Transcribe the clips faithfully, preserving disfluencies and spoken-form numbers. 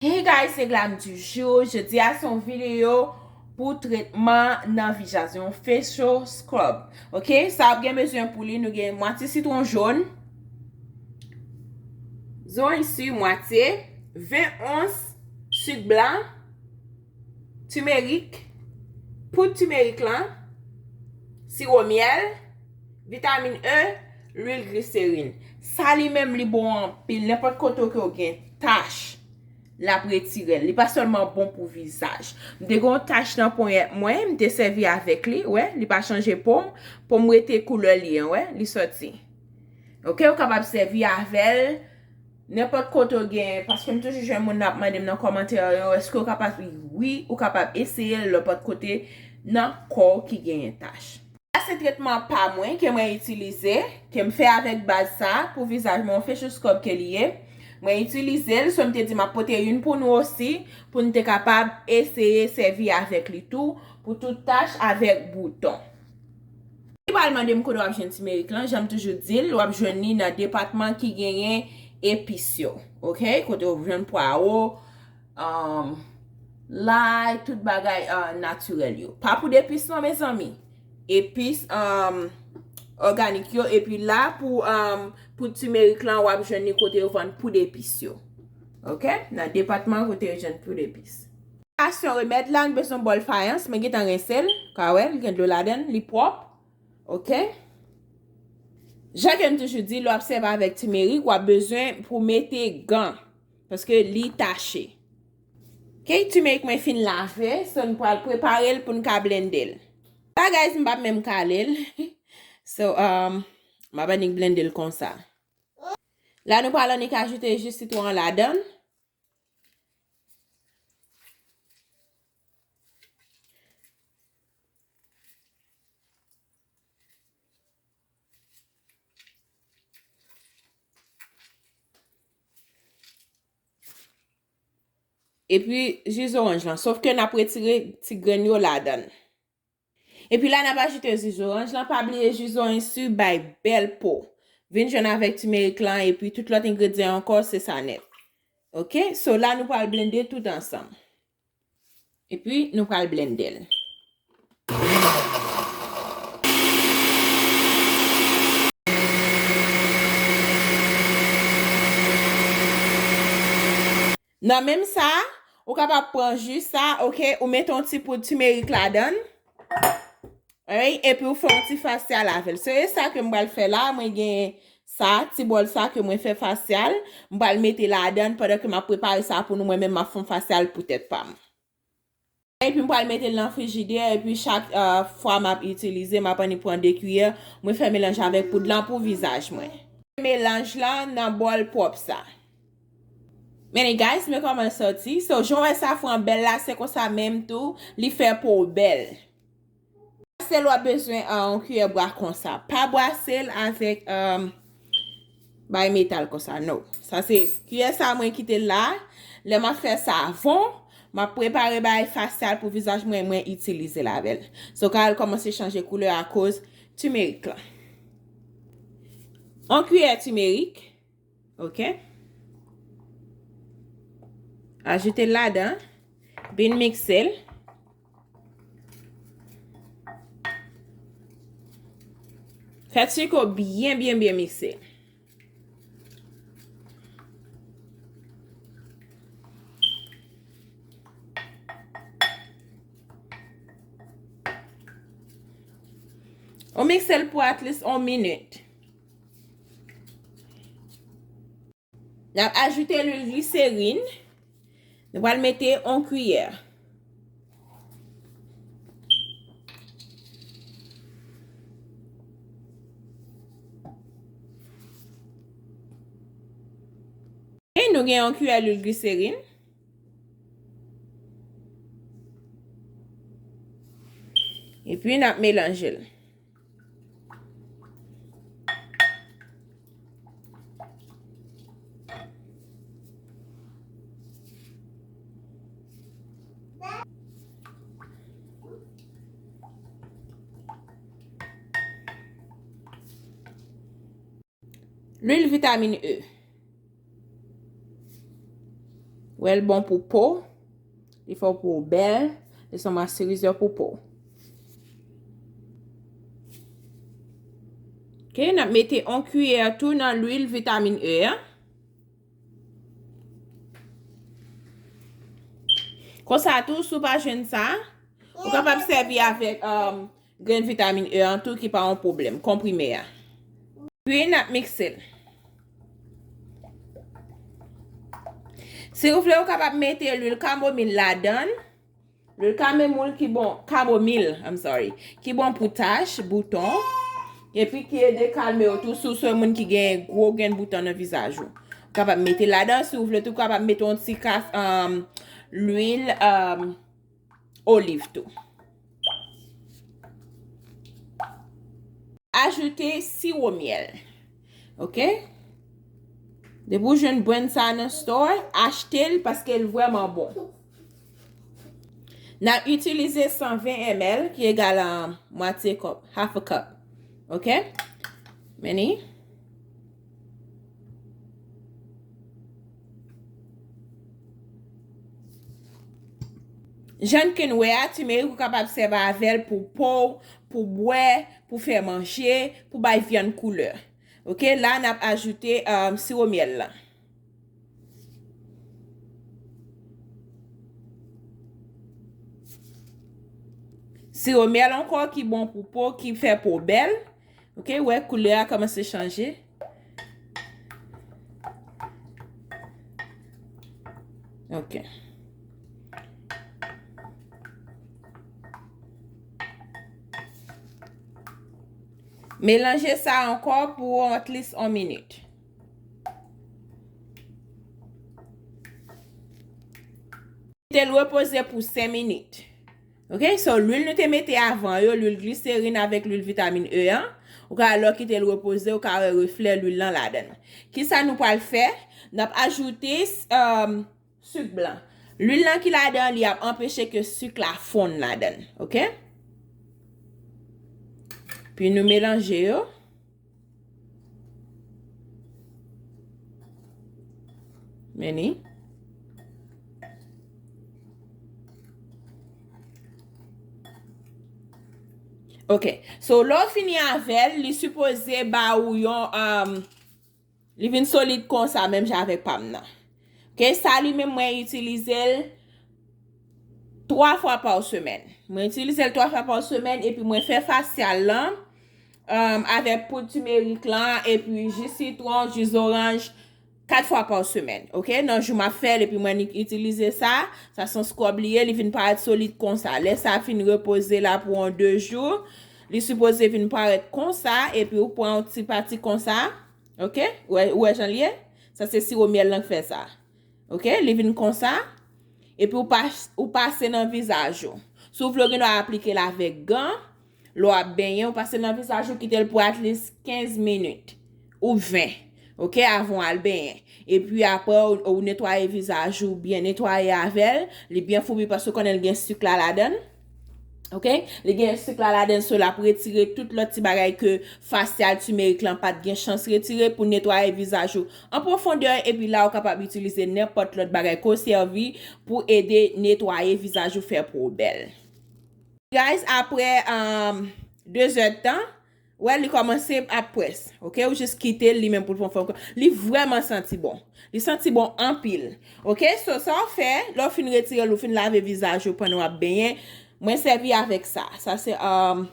Hey guys, se Glam du jour. Jodi a se yon videyo pou tretman nan vizaj, yon facial scrub. Ok, sa w ap gen bezwen pou li, nou gen mwatye sitwon jòn, zòn isi mwatye, ven ons sik blan, timerik, poud timerik lan, siwo myèl, vitamin E, lwil gliserin. Sa li menm li bon anpil. Nenpòt kote ke w gen tach, l ap retire l. Li pa sèlman bon pou vizaj. M te gen yon tach nan ponyèt mwen, m te sèvi avèk li, wè, li pa chanje po m. Po m rete koulè li an, wè, li sòti. Ok, ou kapab sèvi avè l nenpòt kote w gen, paske m toujou jwenn moun ap mande m nan kòmantè yo, èske w kapab, wi, ou kapab eseye l nenpòt kote nan kò w ki genyen tach. Sa se tretman pa mwen ke mwen itilize, ke m fè avèk baz sa pou vizaj mwen, yon facial scrub ke li ye. Mwen itilize l, so m te di m ap pote youn pou nou osi, pou n te kapab eseye sèvi avèk li tou, pou tout tach avèk bouton. Li pral mande m kote w ap jwenn timerik lan, jan m toujou di l, w ap jwenn li nan depatman ki genyen epis yo, ok? Kote w jwenn pwawo, um, lay, tout bagay, uh, natirèl yo. Pa poud epis non, mezanmi. Epis, um, òganik yo, epi la pou, um, poud timerik lan, w ap jwenn li kote yo vann poud epis yo. Ok? Nan depatman kote yo jwenn poud epis. Preparasyon remèd la, nou bezwen bòl fayans, mwen gentan rense l, ka wè, li gen dlo ladan l, li pwòp. Ok? Jan ke m toujou di, lè w ap sèvi avèk timerik, w ap bezwen pou mete gan. Paske li tache. Ok, timerik mwen fin lave, so n pral prepare l pou n ka blende l. La, guys, m p ap menm kale l. So, um, m ap annik blende l konsa. La, nou pral annik ajoute ji sitwon an ladan l. Epi ji zoranj lan. Sof ke n ap retire ti grenn yo ladan l. Epi la, n ap ajoute ji zoranj lan. Pa bliye ji zoranj si bay bèl po. Vin jwenn avèk timerik lan epi tout lòt engredyan ankò, se sa nèt. Ok? So la, nou pral blende tout ansanm. Epi, nou pral blende l. Nan menm sa, ou kapab pran ji sa, ok, ou mete yon ti poud timerik ladan l. Alright, epi ou fè yon ti fasyal avè l. Se sa ke m pral fè la, mwen gen sa, ti bòl sa ke mwen fè fasyal, m pral mete ladan l pandan ke m ap prepare sa pou nou, mwen menm m ap fè yon fasyal pou tèt pa m. Epi m pral mete l nan frijidè, epi chak, euh, fwa m ap itilize, m ap annik pran de kiyè, mwen fè melanje avèk poud lan pou vizaj mwen. Melanj lan nan bòl pwòp sa. Men guys, men kòman l sòti. So, jan w wè safran bèl la, se konsa menm tou, li fè po w bèl. Brase l w ap bezwen, ah, yon kiyè bwa konsa. Pa brase l avèk, um, bay metal konsa, no. Sa se kiyè sa mwen kite l la. Lè m ap fè savon, m ap prepare bay fasyal pou vizaj mwen, mwen itilize l avè l. So, ka al kòmanse chanje koulè akoz timerik lan. Yon kiyè timerik. Ok. Ajoute l ladan. Bin mikse l. Fè ti ko byen, byen, byen mikse. Ou mikse l pou at least yon minit. N ap ajoute lwil gliserin. Nou pral mete yon kiyè. E nou gen yon kiyè lwil gliserin. Epi n ap melanje l. Lwil vitamin E. Wè l bon pou po. Li fè w po w bèl. Li se yon moisturizè pou po. Ok, n ap mete yon kiyè tou nan lwil vitamin E a. Konsa tou, si w pa jwenn sa, ou kapab sèvi avèk, um, grenn vitamin E an tou ki pa yon pwoblèm, konprime a. Epi n ap mikse l. Si w vle, ou kapab mete lwil kamomil ladan l. Lwil kamomil ki bon, kamomil, I'm sorry, ki bon pou tach, bouton, epi ki ede kalme yo tou si w se yon moun ki gen gwo grenn bouton nan vizaj ou. Ou kapab mete ladan, si w vle tou, ou kapab mete yon ti kas, um, lwil, um, oliv tou. Ajoute siwo myèl. Ok? Depi w jwenn brand sa nan store, achte l paske l vrèman bon. N ap itilize san ven M L ki egal a mwatye kòp, half a cup. Ok? Men li. Jan ke n wè a, timerik ou kapab sèvi avè l pou po w, pou bwè, pou fè manje, pou bay vyann koulè. Ok, la n ap ajoute, um, siwo myèl la. Siwo myèl ankò ki bon pou po, ki fè po bèl. Ok, wè koulè a kòmanse chanje. Ok. Melanje sa ankò pou at least yon minit. Kite l repoze pou senk minit. Ok, so lwil nou te mete avan yo, lwil gliserin avèk lwil vitamin E an, ou ka lè w kite l repoze, ou ka wè reflè lwil lan ladan l. Kisa nou pral fè? N ap ajoute, um, sik blan. Lwil lan ki ladan li ap anpeche ke sik la fonn ladan l, ok? Pi nou melanje yo. Men li. Ok. So, lè w fini avè l, li sipoze ba ou yon, um, li vin solid konsa, menm jan avèk pa m nan. Ok, sa li menm mwen itilize l twa fwa pa semèn. Mwen itilize l twa fwa pa semèn epi mwen fè fasyal lan, um, avèk poud timerik lan, epi ji sitwon, ji zoranj, kat fwa pa semèn. Ok, nan jou m ap fè l, epi mwen itilize sa, sa se yon scrub li ye, li vin parèt solid konsa. Lè sa fin repoze la pou yon de jou, li sipoze vin parèt konsa, epi ou pran yon ti pati konsa, ok, ou wè, ou wè jan l ye? Sa se siwo myèl lan k fè sa. Ok, li vin konsa. Epi ou pas-, ou pase nan vizaj ou. Si w vle, w gen dwa aplike l avèk gan. Lè w ap benyen, ou pase nan vizaj ou, kite l pou at least kenz minit. Ou ven. Ok, avan w al benyen. Epi apre, ou, ou netwaye vizaj ou, byen netwaye avè l. Li byen foubi paske w konnen l gen sik la ladan l. Ok? Li gen sik la ladan l, so l ap retire tout lòt ti bagay ke fasyal timerik lan pa t gen chans retire pou netwaye vizaj ou an pwofondè, epi la ou kapab itilize nenpòt lòt bagay ke w sèvi pou ede netwaye vizaj ou, fè po w bèl. Guys, apre, um, de zè d tan, wè, li kòmanse ap près, ok? Ou jis kite l li menm pou l pran fòm. Li vrèman santi bon. Li santi bon anpil. Ok, so sa w fè, lè w fin retire l, ou fin lave vizaj ou pandan w ap benyen, mwen sèvi avèk sa. Sa se, um,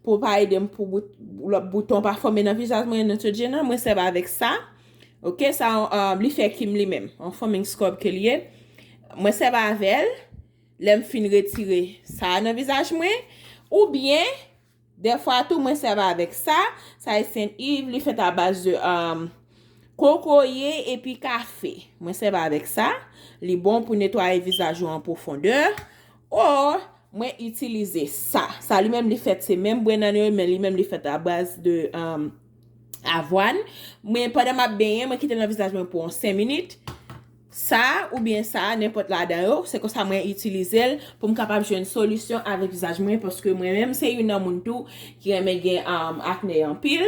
pou pa ede m pou bout-, lòt bouton pa fòme nan vizaj mwen, Neutrogena, mwen sèvi avèk sa. Ok, sa, um, li fè kim li menm. Yon foaming scrub ke li ye. Mwen sèvi avè l, lè m fin retire sa nan vizaj mwen. Oubyen, dèfwa tou, mwen sèvi avèk sa. Sa e Saint Eve, li fèt a baz de, um, kokoye epi kafe. Mwen sèvi avèk sa. Li bon pou netwaye vizaj ou an pwofondè. Or, mwen itilize sa. Sa li menm li fèt se menm brand nan yo, men li menm li fèt a baz de, um, avwàn. Mwen, pandan m ap benyen, mwen kite l nan vizaj mwen pou yon senk minit. Sa oubyen sa, nenpòt ladan yo, se konsa mwen itilize l pou m kapab jwenn solisyon avèk vizaj mwen, paske mwen menm se youn nan moun tou ki renmen gen, um, akne anpil,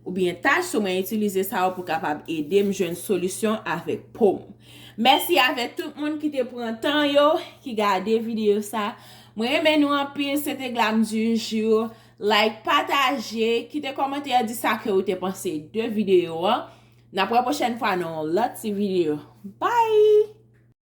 oubyen tach, so mwen itilize sa yo pou kapab ede m jwenn solisyon avèk po m. Mèsi avèk tout moun ki te pran tan yo, ki gade videyo sa. Mwen renmen nou anpil, se te Glam du Jour. Like, pataje, kite kòmantè, di sa ke ou te panse de videyo an. N ap wè pwochèn fwa nan yon lòt ti videyo. Bye!